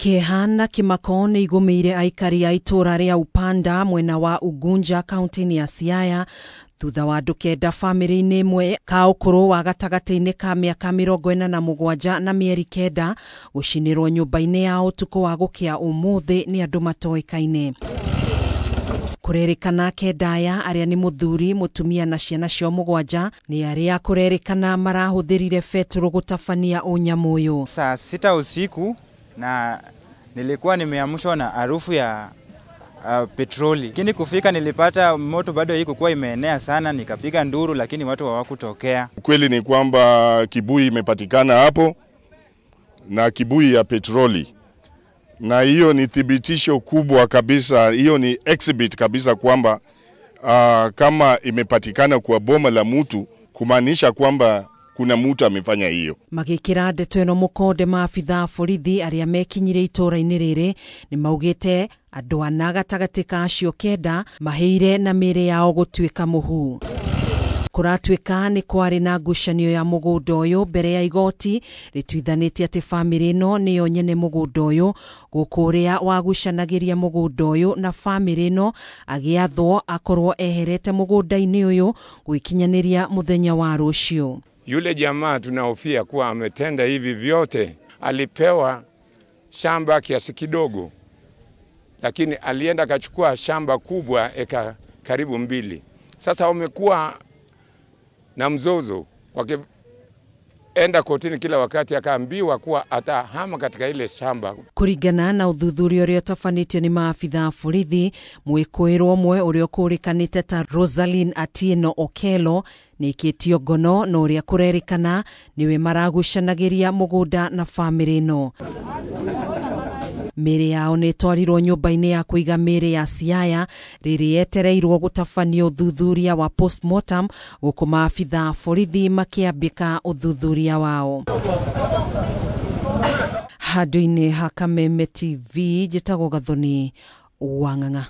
Kĩeha na kĩmako nĩ igũmĩire aikari a itũũra rĩa Upanda mwena wa Ugunja kaunti-inĩ ya Siaya thutha wa andũ kenda bamĩrĩ-inĩ ĩmwe ka ũkũrũ wa gatagatĩ-inĩ ka mĩaka 47 na mĩeri 9 gũcinĩrwo nyũmba-inĩ ya ũtukũ wa gũkĩa ũmũthĩ nĩ andũ matoĩkaine. Kũrerĩkana kenda aya arĩa nĩ mũthuri, mũtumia na ciana ciao 7 nĩ arĩa kũrerĩkana marahũthĩrire betũrũ gũtabania ũnyamũ ũyũ. Saa 6 usiku na nilikuwa nimeamshwa na harufu ya petroli. Lakini kufika nilipata moto bado haikuwa imeenea sana, nikapiga nduru lakini watu hawakutokea. Kweli ni kwamba kibuyu imepatikana hapo na kibuyu ya petroli. Na hiyo ni thibitisho kubwa kabisa, hiyo ni exhibit kabisa kwamba kama imepatikana kwa boma la mtu, kumaanisha kwamba kuna mtu amefanya hiyo. Magikira ndeto ĩno mũkonde maabitha a borithi arĩa mekinyire itũũra-inĩ rĩrĩ nĩ maugĩte andũ ana gatagatĩ ka acio 9 mahĩire na mĩĩrĩ yao gũtuĩka mũhu. Kũratuĩka nĩ kwarĩ na ngucanio ya mũgũnda ũyũ mbere ya igoti rĩtuithanĩtie atĩ bamĩrĩ ĩno nĩyo nyene mũgũnda ũyũ, gũkũ ũrĩa wagucanagĩria mũgũnda ũyũ na bamĩrĩ ĩno agĩathwo akorwo eherete mũgũnda-inĩ ũyũ gwĩkinyanĩria mũthenya wa rũciũ. Yule jamaa tunahofia kuwa ametenda hivi vyote, alipewa shamba kiasi kidogo, lakini alienda akachukua shamba kubwa eka karibu 2. Sasa wamekuwa na mzozo, wakienda kotini kila wakati, akaambiwa kuwa atahama katika ile shamba. Kũringana na ũthuthuria ũrĩa ũtabanĩtio nĩ maabitha a borithi, mwĩkũĩrwo ũmwe ũrĩa ũkũrĩkanĩte ta Rosaline Atieno Okello nĩikĩtio ngono na ũrĩa kũrerĩkana nĩwe maragucanagĩria mũgũnda na bamĩrĩ ĩno. Mĩĩrĩ yao nĩ ĩtwarirwo nyũmba-inĩ ya kũiga mĩĩrĩ ya Siaya rĩrĩ yetereirwo gũtabania ũthuthuria wa postmortem, gũkũ maabitha a borithi makĩambĩka ũthuthuria wao. Handũ-inĩ ha Kameme TV, njĩtagwo Gathoni Wang'ang'a.